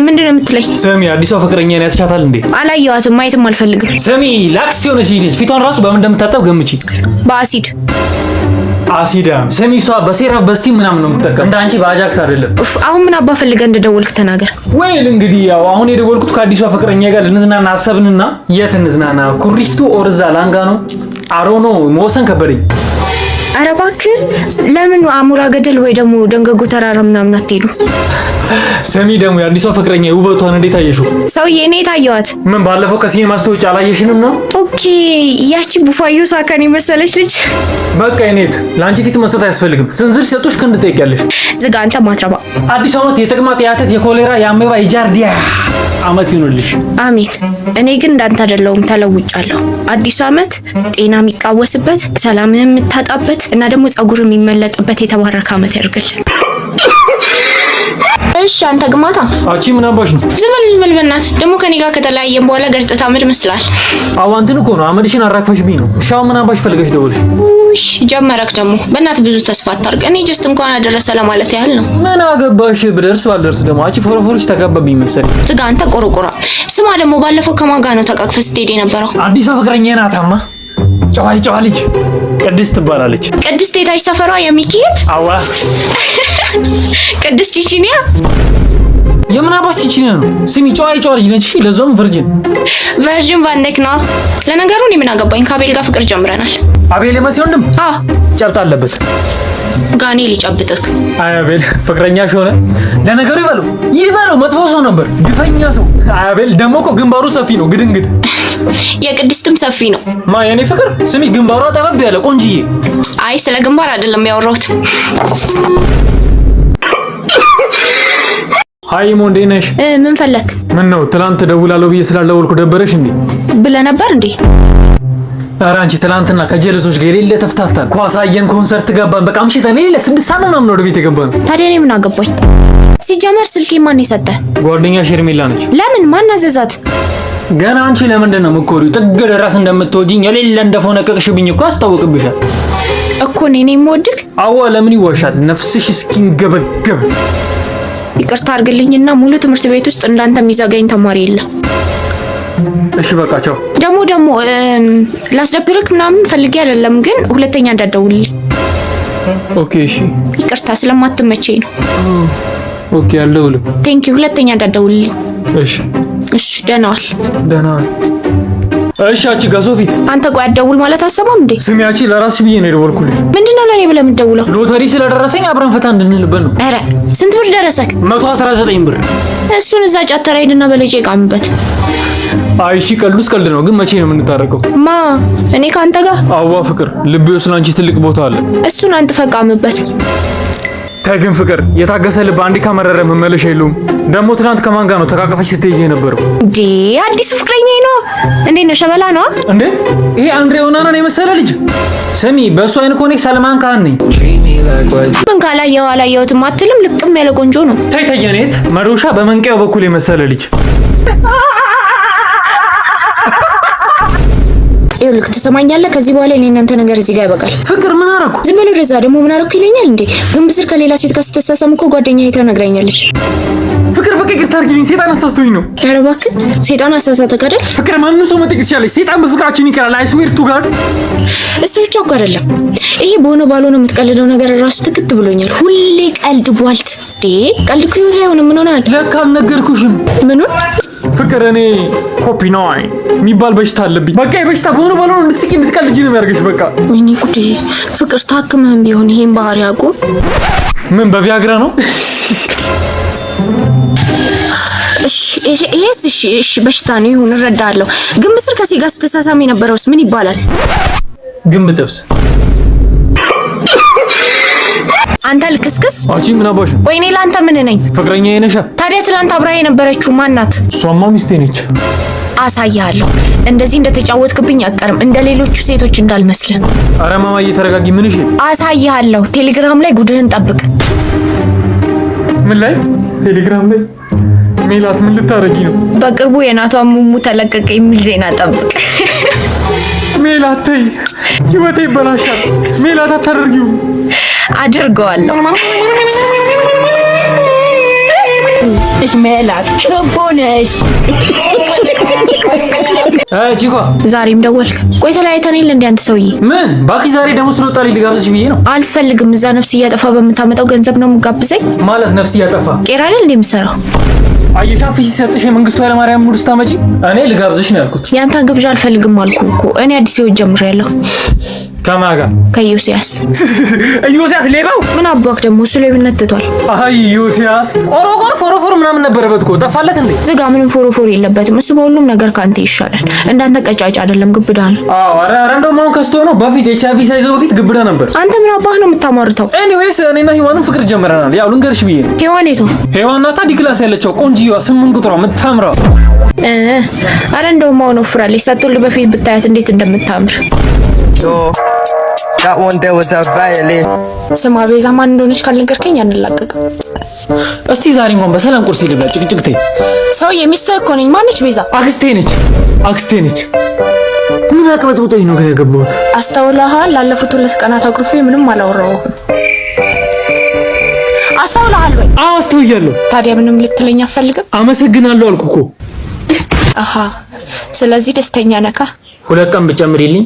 ምንድን ነው የምትለኝ? ስሚ፣ አዲሷ ፍቅረኛ ነው ያትሻታል እንዴ? አላየኋትም፣ ማየትም አልፈልግም። ስሚ፣ ላክስ የሆነች ልጅ ነች። ፊቷን ራሱ በምን እንደምታጠብ ገምቺ። በአሲድ። አሲዳ። ስሚ፣ እሷ በ CeraVe በ steam ምናምን ነው የምትጠቀም፣ እንደ አንቺ በአጃክስ አይደለም። ኡፍ፣ አሁን ምን አባ ፈልገህ እንደደወልክ ተናገር። Well እንግዲህ ያው አሁን የደወልኩት ከአዲሷ ፍቅረኛ ጋር ልንዝናና አሰብንና የት እንዝናና? ኩሪፍቱ or እዛ ላንጋኖ? I don't know፣ መወሰን ከበደኝ። ኧረ እባክህ፣ ለምን አሙራ ገደል ወይ ደግሞ ደንገጎ ተራራ ምናምን አትሄዱ? ስሚ፣ ደግሞ የአዲሷ ፍቅረኛ ውበቷን እንዴት አየሽው? ሰውዬ፣ እኔ የታየዋት ምን፣ ባለፈው ከሲኒማ ስትወጪ አላየሽንም ነው? Okay፣ ያቺ ቡፋዮ ሳካን የመሰለች ልጅ። በቃ የኔት ለአንቺ ፊት መስጠት አያስፈልግም። ስንዝር ሲሰጡሽ ክንድ ትጠይቂያለሽ። ዝጋ አንተ ማትረባ። አዲሱ ዓመት የተቅማጥ፣ የአተት፣ የኮሌራ፣ የአሜባ፣ የጃርዲያ ዓመት ይሁንልሽ። አሜን። እኔ ግን እንዳንተ አይደለሁም፣ ተለውጫለሁ። አዲሱ ዓመት ጤና የሚቃወስበት፣ ሰላምህን የምታጣበት እና ደግሞ ጸጉር የሚመለጥበት የተባረከ ዓመት ያድርግልን። እሺ አንተ ግማታ። አንቺ ምን አባሽ ነው? ዝም በል ዝም በል በእናትህ። ደግሞ ከኔ ጋር ከተለያየን በኋላ ገርጥታ አመድ መስላል። አዎ እንትን እኮ ነው፣ አመድሽን አራግፈሽብኝ ነው። እሺ አሁን ምን አባሽ ፈልገሽ ደወልሽ? ውይ ጀመረክ ደግሞ። በእናትህ ብዙ ተስፋ አታርግ። እኔ just እንኳን አደረሰ ለማለት ያህል ነው። ምን አገባሽ ብደርስ ባልደርስ። ደግሞ አንቺ ፎረፎርሽ ተጋባብኝ መሰለኝ። ዝጋ አንተ ቆርቆራ። ስማ ደግሞ፣ ባለፈው ከማን ጋር ነው ተቃቅፈህ ስትሄድ የነበረው? አዲሷ ፍቅረኛ ናታማ፣ ጨዋ ጨዋ ልጅ ቅድስት ትባላለች። ቅድስት የታች ሰፈሯ የሚኪት? አዋ። ቅድስት ቺቺኒያ? የምን አባሽ ቺቺኒያ ነው? ስሚ፣ ጨዋ ጨዋ ልጅ ነች። እሺ ለዛውም virgin። Virgin ቫንደክ ነው። ለነገሩ እኔ ምን አገባኝ? ከአቤል ጋር ፍቅር ጀምረናል። አቤል የመሲ ወንድም? አዎ። ጨብጥ አለበት። ጋኔል ይጨብጥክ። አይ አቤል ፍቅረኛሽ ሆነ። ለነገሩ ይበለው ይበለው፣ መጥፎ ሰው ነበር፣ ግፈኛ ሰው። አይ አቤል ደግሞ እኮ ግንባሩ ሰፊ ነው፣ ግድንግድ። የቅድስትም ሰፊ ነው። ማ፣ የኔ ፍቅር? ስሚ፣ ግንባሯ ጠበብ ያለ ቆንጅዬ። አይ ስለ ግንባር አይደለም ያወራሁት። Hi ሞ፣ እንዴት ነሽ? ምን ፈለክ? ምን ነው፣ ትላንት ደውላለሁ ብዬ ስላልደወልኩ ደበረሽ እንዴ? ብለህ ነበር እንዴ? ኧረ አንቺ፣ ትላንትና ከጀለሶች ጋር የሌለ ተፍታታን። ኳስ አየን፣ ኮንሰርት ገባን። በቃ አምሽተን የሌለ 6 ሰዓት ምናምን ወደ ቤት የገባነው። ታዲያ እኔ ምን አገባኝ? ሲጀመር ስልኬ ማን የሰጠህ? ጓደኛሽ ሄርሜላ ነች። ለምን? ማን አዘዛት? ገና አንቺ ለምንድን ነው የምትኮሪው? ጥግ ድረስ እንደምትወጂኝ የሌለ እንደፎነቀቅሽብኝ እኮ አስታውቅብሻል። እኮ እኔ ነኝ የምወድክ? አዋ፣ ለምን ይዋሻል? ነፍስሽ እስኪንገበገብ። ይቅርታ አድርግልኝና ሙሉ ትምህርት ቤት ውስጥ እንዳንተ የሚዘጋኝ ተማሪ የለም። እሺ በቃ ቻው። ደግሞ ደግሞ ላስደብርክ ምናምን ፈልጌ አይደለም፣ ግን ሁለተኛ እንዳትደውልልኝ። Okay እሺ። ይቅርታ፣ ስለማትመቸኝ ነው። Okay፣ አልደውልም። Thank you። ሁለተኛ እንዳትደውልልኝ። እሺ። እሺ፣ ደህና ዋል። ደህና ዋል። እሺ አንቺ ጋሶፊት። አንተ ቆይ፣ አትደውል ማለት አሰማም እንዴ? ስሚ አንቺ፣ ለራስሽ ብዬ ነው የደወልኩልሽ። ምንድነው ለእኔ ብለህ የምትደውለው? ሎተሪ ስለደረሰኝ አብረን ፈታ እንድንልበት ነው። ኧረ ስንት ብር ደረሰክ? 119 ብር። እሱን እዛ ጫት ተራ ሂድና በለጬ ቃምበት። አይ እሺ፣ ቀልዱስ ቀልድ ነው፣ ግን መቼ ነው የምንታረቀው? ማ፣ እኔ ከአንተ ጋር? አዋ ፍቅር፣ ልቤ ውስጥ ለአንቺ ትልቅ ቦታ አለ። እሱን አንተ ፈቃምበት። ተይ ግን ፍቅር፣ የታገሰ ልብ አንዴ ካመረረ መመለሻ የለውም። ደግሞ ትናንት ከማን ጋር ነው ተቃቀፈሽ ስትሄጂ የነበረው? እንዴ፣ አዲሱ ፍቅረኛዬ ነው። እንዴት ነው፣ ሸበላ ነው? እንዴ፣ ይሄ አንድሬ ኦናናን የመሰለ ልጅ። ስሚ፣ በእሱ አይን እኮ እኔ ሰልማን ካህን ነኝ። ምን ካላየኸው አላየሁትም አትልም? ልቅም ያለ ቆንጆ ነው። ተይ ተይ፣ የኔት መዶሻ በመንቀያው በኩል የመሰለ ልጅ። ይኸውልህ፣ ትሰማኛለህ? ከዚህ በኋላ እኔ እናንተ ነገር እዚህ ጋር ይበቃል። ፍቅር፣ ምን አደረኩ? ዝም በል ወደዛ። ደግሞ ምን አደረኩ ይለኛል እንዴ? ግንብ ስር ከሌላ ሴት ጋር ስትሳሳም እኮ ጓደኛዬ ተነግራኛለች። ፍቅር፣ በቃ ይቅርታ አድርጊልኝ፣ ሴጣን አሳስቶኝ ነው። ኧረ እባክህ፣ ሴጣን አሳሳተህ አይደል? ፍቅር፣ ማንም ሰው መጠየቅ ትችላለች። ሴጣን በፍቅራችን ይቀራል። I swear to God። እሱ ብቻ እኮ አይደለም። ይሄ በሆነ ባልሆነ የምትቀልደው ነገር ራሱ ትክት ብሎኛል። ሁሌ ቀልድ ቧልት። ዴ ቀልድ እኮ ህይወት አይሆንም። ምን ሆነሃል? ለካ አልነገርኩሽም። ምኑን? ፍቅር፣ እኔ ኮፒ ናይን የሚባል በሽታ አለብኝ። በቃ የበሽታ በሆነ ባልሆነ እንድትስቂ እንድትቀልጂ ነው የሚያደርግሽ። በቃ። ወይኔ ጉዴ! ፍቅር፣ ታክምህም ቢሆን ይሄን ባህሪ አቁም። ምን፣ በቪያግራ ነው? እሺ ይሄስ፣ እሺ እሺ፣ በሽታ ነው ይሁን፣ እረዳለሁ። ግንብ ስር ከሴት ጋር ስትሳሳም የነበረውስ ምን ይባላል? ግንብ ጥብስ። አንተ ልክስክስ። አንቺ ምን አባሽ? ቆይ እኔ ለአንተ ምን ነኝ? ፍቅረኛ ነሻ። ታዲያ ትላንት አብራ የነበረችው ማን ናት? እሷማ ሚስቴ ነች። አሳይሃለሁ። እንደዚህ እንደተጫወትክብኝ አቀርም፣ እንደ ሌሎቹ ሴቶች እንዳልመስልህ። አረ ማማዬ ተረጋጊ። ምን? እሺ። አሳይሃለሁ። ቴሌግራም ላይ ጉድህን ጠብቅ። ምን ላይ? ቴሌግራም ላይ? ሜላት፣ ምን ልታረጊ ነው? በቅርቡ የናቷ ሙሙ ተለቀቀ የሚል ዜና ጠብቅ። ሜላት ተይ፣ ህይወቴ ይበላሻል። ሜላት፣ አታደርጊው። አድርገዋለሁ። ነሽ ሜላት፣ ክቡ ነሽ። ቺኳ። ዛሬም ደወልክ? ቆይ ተለያይተን የለ እንዴ አንተ ሰውዬ? ምን ባክሽ፣ ዛሬ ደግሞ ስለወጣልኝ ልጋብዝሽ ብዬ ነው። አልፈልግም። እዛ ነፍስ እያጠፋ በምታመጣው ገንዘብ ነው የምጋብዘኝ? ማለት ነፍስ እያጠፋ? ቄራ አይደል እንዴ የምሰራው? አየሻ፣ ፊት ሲሰጥሽ የመንግስቱ ኃይለማርያም mood ስታመጪ፣ እኔ ልጋብዝሽ ነው ያልኩት። ያንተን ግብዣ አልፈልግም አልኩ እኮ። እኔ አዲስ ህይወት ጀምሬያለሁ። ከማን ጋር? ከኢዮስያስ። ኢዮስያስ ሌባው? ምን አባክ ደግሞ፣ እሱ ሌብነት ትቷል። አይ ኢዮስያስ ቆሮቆር ፎሮፎር ምናምን ነበረበት እኮ፣ ጠፋለት እንዴ? ዝጋ፣ ምንም ፎሮፎር የለበትም። እሱ በሁሉም ነገር ከአንተ ይሻላል። እንዳንተ ቀጫጭ አይደለም፣ ግብዳ ነው። አዎ፣ ኧረ ኧረ እንደውም አሁን ከስቶ ነው። በፊት ኤችአይቪ ሳይዘው በፊት ግብዳ ነበር። አንተ ምን አባህ ነው የምታሟርተው? Anyways እኔና ሔዋንም ፍቅር ጀምረናል። ያው ልንገርሽ ብዬ ነው። ሔዋን የቱ? ሔዋን ናታ፣ D class ያለችው ቆንጂዋ 8 ቁጥሯ የምታምረው። አረ እንደውም አሁን ወፍራለች። ሳትወልድ በፊት ብታያት እንዴት እንደምታምር። So that one there was a violation. ስማ ቤዛ ማን እንደሆነች ካልነገርከኝ አንላቀቅም። እስቲ ዛሬ እንኳን በሰላም ቁርስ ልብላ። ጭቅጭቅ ተይ። ሰውዬ ሚስትህ እኮ ነኝ። ማነች ቤዛ? አክስቴ ነች፣ አክስቴ ነች። ምን አቅበጥብጦኝ ነው ግን ያገባሁት? አስተውለሃል? ላለፉት 2 ቀናት አኩርፌ ምንም አላወራሁህም። አስተውለሃል ወይ? አዎ አስተውያለሁ። ታዲያ ምንም ልትለኝ አትፈልግም? አመሰግናለሁ አልኩ እኮ። አሃ፣ ስለዚህ ደስተኛ ነካ። 2 ቀን ብጨምሪልኝ።